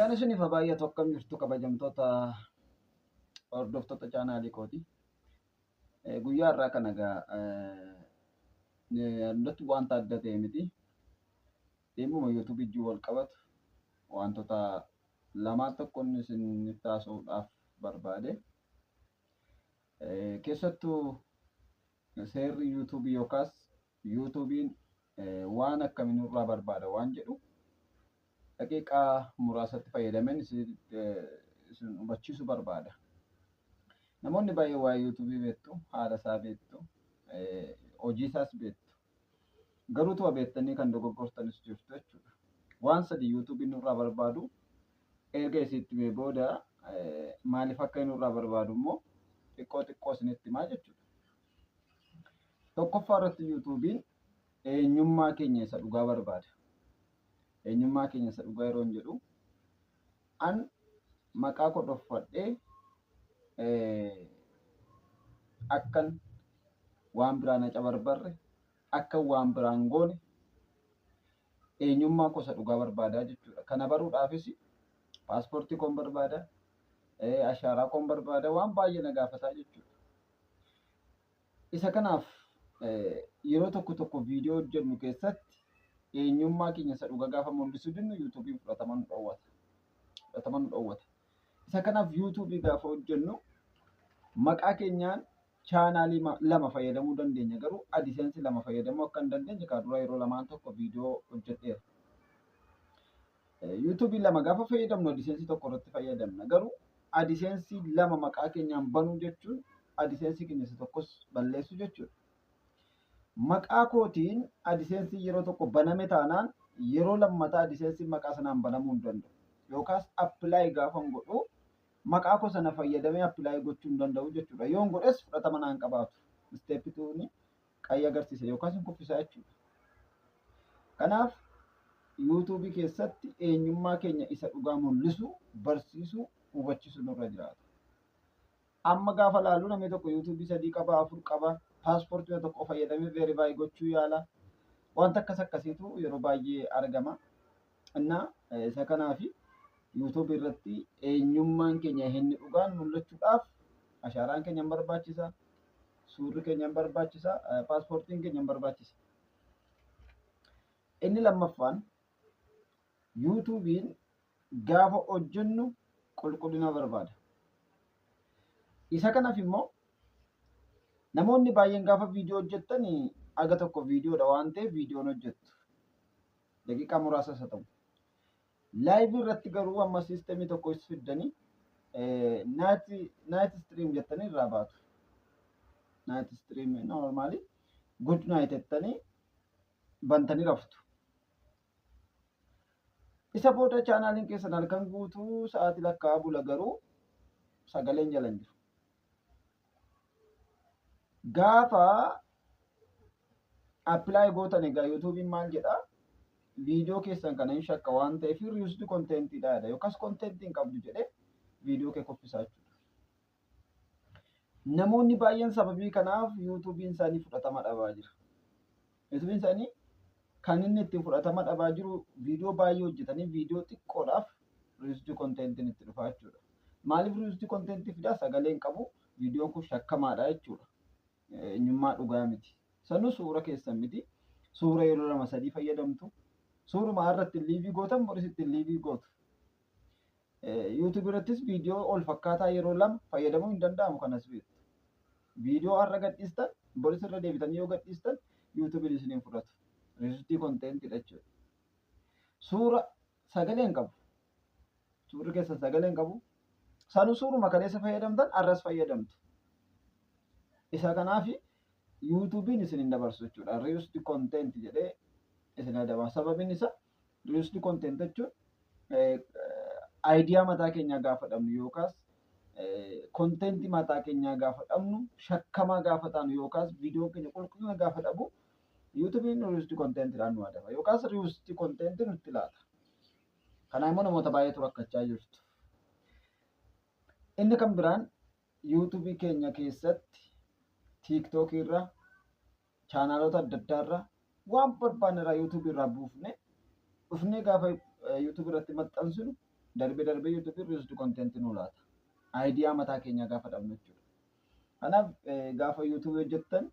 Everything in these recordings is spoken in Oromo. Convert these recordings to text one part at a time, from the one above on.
Nagaan isiniif haa baay'atu. Akkam jirtu, kabajamtoota hordoftoota chaanaalii kooti? Guyyaa har'aa kana egaa hundatti wanta adda ta'e miti. Dhimmuma yuutuubii wajjin wal qabatu wantoota lamaan tokkoon isinitti haasa'uudhaaf barbaade. Keessattuu seerri yuutuubii yookaas yuutuubiin waan akkamii nurraa barbaada waan jedhu daqiiqaa muraasatti fayyadameen isin hubachiisuu barbaada. Namoonni baay'een waa'ee yuutuubii beektu, haala isaa beektu, hojii isaas beektu. Garuu tuma beektanii kan dogoggortanis jirtu jechuudha. Waan sadi yuutuubiin nurraa barbaadu erga isitti himee booda, maaliif akka inni nurraa barbaadu immoo xiqqoo xiqqoo isinitti himaa jechuudha. Tokkoffaa irratti yuutuubiin eenyummaa keenya isa dhugaa barbaada. Eenyummaa keenya isa dhugaa yeroo hin jedhu, an maqaa koo dhoffadhee akkan waan biraan na cabarbarre, akkan waan biraan goone eenyummaa koo isa dhugaa barbaadaa jechuudha. Kana baruudhaafis paaspoortii koon barbaada, ashaaraa koon barbaada, waan baay'ee na gaafataa jechuudha. Isa kanaaf yeroo tokko tokko viidiyoo hojjennu keessatti eenyummaa keenya isa dhugaa gaafa mul'isuu dinnu yuutuubiin fudhatama nu dhoowwata. Fudhatama nu dhoowwata. Isa kanaaf yuutuubii gaafa hojjennu maqaa keenyaan chaanaalii lama fayyadamuu dandeenya, garuu AdSense lama fayyadamuu akka hin dandeenye kaa dura yeroo lamaan tokko viidiyoo hojjedheera. Yuutuubii lama gaafa fayyadamnu AdSense tokko irratti fayyadamna, garuu AdSense lama maqaa keenyaan banuu jechuun AdSense keenya isa tokkos balleessuu jechuudha. Maqaa kootiin AdSense yeroo tokko baname taanaan yeroo lammataa AdSense maqaa sanaan banamuu hin danda'u. Yookaas apply gaafa godhu maqaa koo sana fayyadamee apply gochuu hin danda'u jechuudha. Yoon godhes fudhatama naan qabaatu. Step twoni qayya agarsiisa yookaas hin kuffisaa jechuudha. Kanaaf yuutuubii keessatti eenyummaa keenya isa dhugaa mul'isu, barsiisuu, hubachiisuu nurra jiraata. Amma gaafa laallu namni tokko yuutuubii sadii qaba, afur qaba, paaspoortii tokko fayyadamee verify gochuu yaala. Wanta akkas akkasiitu yeroo baay'ee argama. Innaa isa kanaaf yuutuubii irratti eenyummaan keenya inni dhugaan mul'achuudhaaf ashaaraan keenya hin barbaachisa, suurri keenya hin barbaachisa, paaspoortiin keenya hin barbaachisa. Inni lammaffaan, yuutuubiin gaafa hojjennu qulqullina barbaada. Isa kanaaf immoo namoonni baay'een gaafa viidiyoo hojjettan aga tokko viidiyoodha waan ta'eef viidiyoon hojjettu. Daqiiqaa muraasa isa ta'u. Live irratti garuu amma siistemii tokko is fiddanii night stream jettanii irraa baatu. Night stream normally good night jettanii bantanii raftu. Isa booda chaanaaliin keessan halkan guutuu sa'aatii lakkaa'aa bula, garuu sagaleen jala hin jiru. Gaafa apply gootan egaa yuutuubiin maal jedhaa? Viidiyoo keessan kana hin shakka waan ta'eef reused contentiidha jedha, yookaas contentii hin qabdu jedhee viidiyoo kee kuffisaa jechuudha. Namoonni baay'een sababii kanaaf yuutuubiin isaanii fudhatama dhabaa jira. Yuutuubiin isaanii kan inni ittiin fudhatama dhabaa jiru viidiyoo baay'ee hojjetanii viidiyoo xiqqoodhaaf reused contentiin itti dhufaa jechuudha. Maaliif reused contentii fidaa? Sagalee hin qabu, viidiyoon kun shakkamaadha jechuudha. Eenyummaa dhugaa miti. Sanuu suura keessan miti. Suura yeroo lama sadii fayyadamtu. Suuruma irratti live gootan boris ittiin live gootu. YouTube irrattis viidiyoo ol fakkaataa yeroo lama fayyadamuu hin danda'amu, kanas beektu. Viidiyoo har'a gadhiistan boris irra deebitanii yoo gadhiistan yuutuubiin isin hin fudhatu. Reused contentiidha jechuudha. Suura sagalee hin qabu. Suurri keessan sagalee hin qabu. Sanuu suuruma kaleessa fayyadamtan har'as fayyadamtu. Isa kanaaf yuutuubiin isin hin dabarsu jechuudha. Reused content jedhee isin adaba. Sababiin isaa reused content jechuun idea mataa keenyaa gaafa dhabnu yookaas contentii mataa keenyaa gaafa dhabnu, shakkamaa gaafa taanu yookaas viidiyoon keenya qulqullina gaafa dhabu yuutuubiin reused contentiidhaan nu adaba yookaas reused contentii nutti laata. Kanaa immoo namoota baay'eetu rakkachaa jirtu. Inni kan biraan yuutuubii keenya keessatti tiiktookii irra, chaanaalota adda addaa irra, waan barbaanne irraa yuutuubii irraa buufne dhufnee gaafa yuutuubii irratti maxxansinu Darbee darbee YouTube'n reused content nuu laata. Idea mataa keenyaa gaafa dhabnu jechuudha. Kanaaf gaafa YouTube hojjettan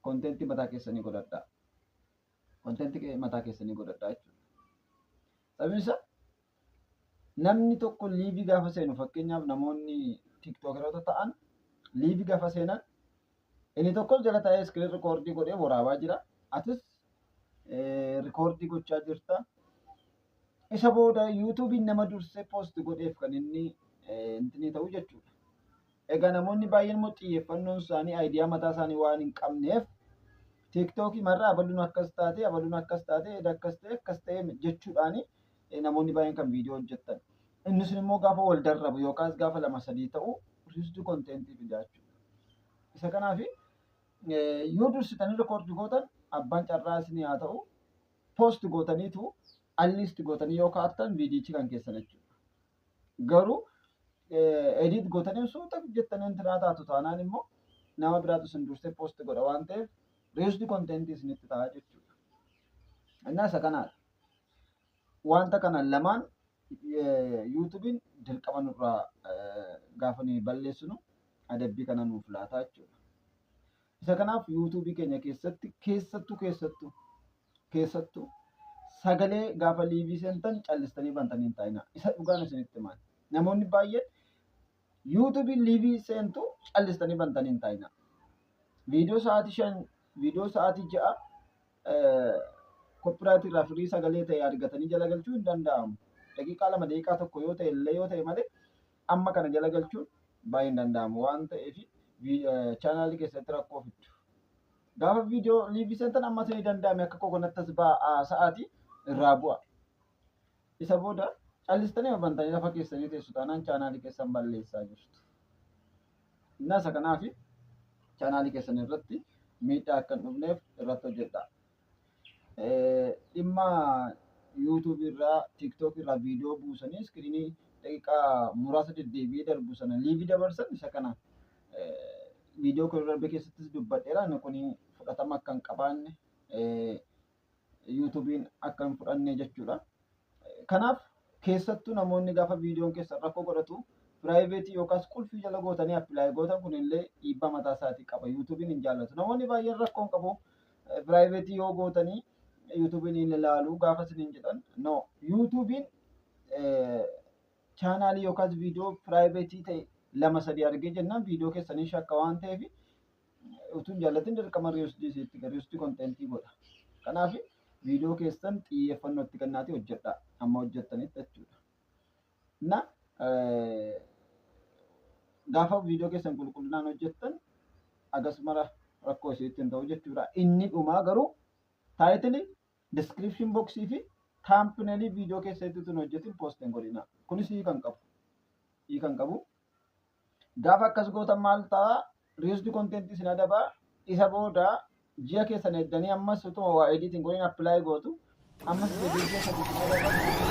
content mataa keessanii godhadhaa. Content mataa keessanii godhadhaa jechuudha. Sababni isaa namni tokko live gaafa seenu, fakkeenyaaf namoonni tiktookeroota ta'an live gaafa seenan, inni tokkos jala taa'ee screen record godhee waraabaa jira. Atis record gochaa jirta. Isa booda YouTube'n nama dursee post godheef kan inni inni ta'u jechuudha. Egaa namoonni baay'een immoo xiyyeeffannoon isaanii idea mataa isaanii waan hin qabneef TikTokii marraa abaluun akkas taate, abaluun akkas taate, eda akkas ta'e, akkas ta'e jechuudhaani namoonni baay'een kan viidiyoo hojjetan. Inni sun immoo gaafa wal darrabu yookaas gaafa lama sadii ta'u reused content fidaa jechuudha. Isa kanaaf yoo dursitanii record gootan, abbaan carraa isinii haa ta'u, post gootaniitu unlist gootanii yoo kaa'attan viidiyichi kan keessan jechuudha. Garuu edit gootanii suuta jettanii wanti naa taatu taanaan immoo nama biraatu isin dursee post godha waan ta'eef reused content isinitti ta'a jechuudha. Innaa isa kanaadha. Wanta kana lamaan YouTube'n dirqama nurraa gaafa nuyi balleessinu adabbii kana nuuf laata jechuudha. Isa kanaaf YouTubeii keenya keessatti keessattuu sagalee gaafa live seentan callistanii bantanii hin taa'ina. Isa dhugaan isinitti himaan. Namoonni baay'een YouTubeii live seentu callistanii bantanii hin taa'ina. Viidiyoo sa'aatii 5, viidiyoo sa'aatii 6 copyright irraa free sagalee ta'e argatanii jala galchuu hin danda'amu. Daqiiqaa 2, daqiiqaa 1 yoo ta'e illee yoo ta'e malee amma kana jala galchuun baay'ee hin danda'amu waan ta'eef chaanaalii keessatti rakkoo fiddu. Gaafa viidiyoo live seentan amma isinii danda'ame akka koo kanatti as ba'a sa'aatii irraa bu'a. Isa booda callistanii bantanii lafa keessanii teessu taanaan chaanaalii keessan balleessaa jirtu. Innaa isa kanaaf chaanaalii keessan irratti miidhaa akka hin dhufneef irratti hojjedha. Dhimma YouTubeii irraa, TikTokii irraa viidiyoo buusanii screenii daqiiqaa muraasa deddeebi'ee darbu sana live dabarsan, isa kana viidiyoo kun darbe keessattis dubbadheera. Inni kun fudhatama akka hin qabaanne, YouTubeiin akka hin fudhanne jechuudha. Kanaaf keessattuu namoonni gaafa viidiyoon keessan rakkoo godhatu private yookaas qulfii jala gootanii apply gootan, kun illee dhiibbaa mataa isaatii qaba. YouTubeiin hin jaallatu. Namoonni baay'een rakkoo hin qabu. Private yoo gootanii YouTubeiin hin ilaalu gaafa isiniin jedhan, no, YouTubeiin chaanaalii yookaas viidiyoo private ta'e lama sadii argee jennaan viidiyoo keessanii shakka waan ta'eef utuu hin jaallatin dirqama reused content godha. Kanaaf viidiyoo keessan xiyyeeffannoo itti kennaatii hojjedha amma hojjettanitti jechuudha. Na gaafa viidiyoo keessan qulqullinaan hojjettan agas mara rakkoo isinitti hin ta'u jechuudha. Inni dhumaa garuu title, description boxii fi thumbnailii viidiyoo keessatti utuu hin hojjetin post hin godhina. Kunis hiika qabu. Hiika qabu. Gaafa akkas gootan maal ta'a? Reused content isin adabaa. Isa booda ji'a keessan eeddanii ammas utuma waa edit hin godhin apply gootu. Ammas deebiin ji'a 3 isin adaba.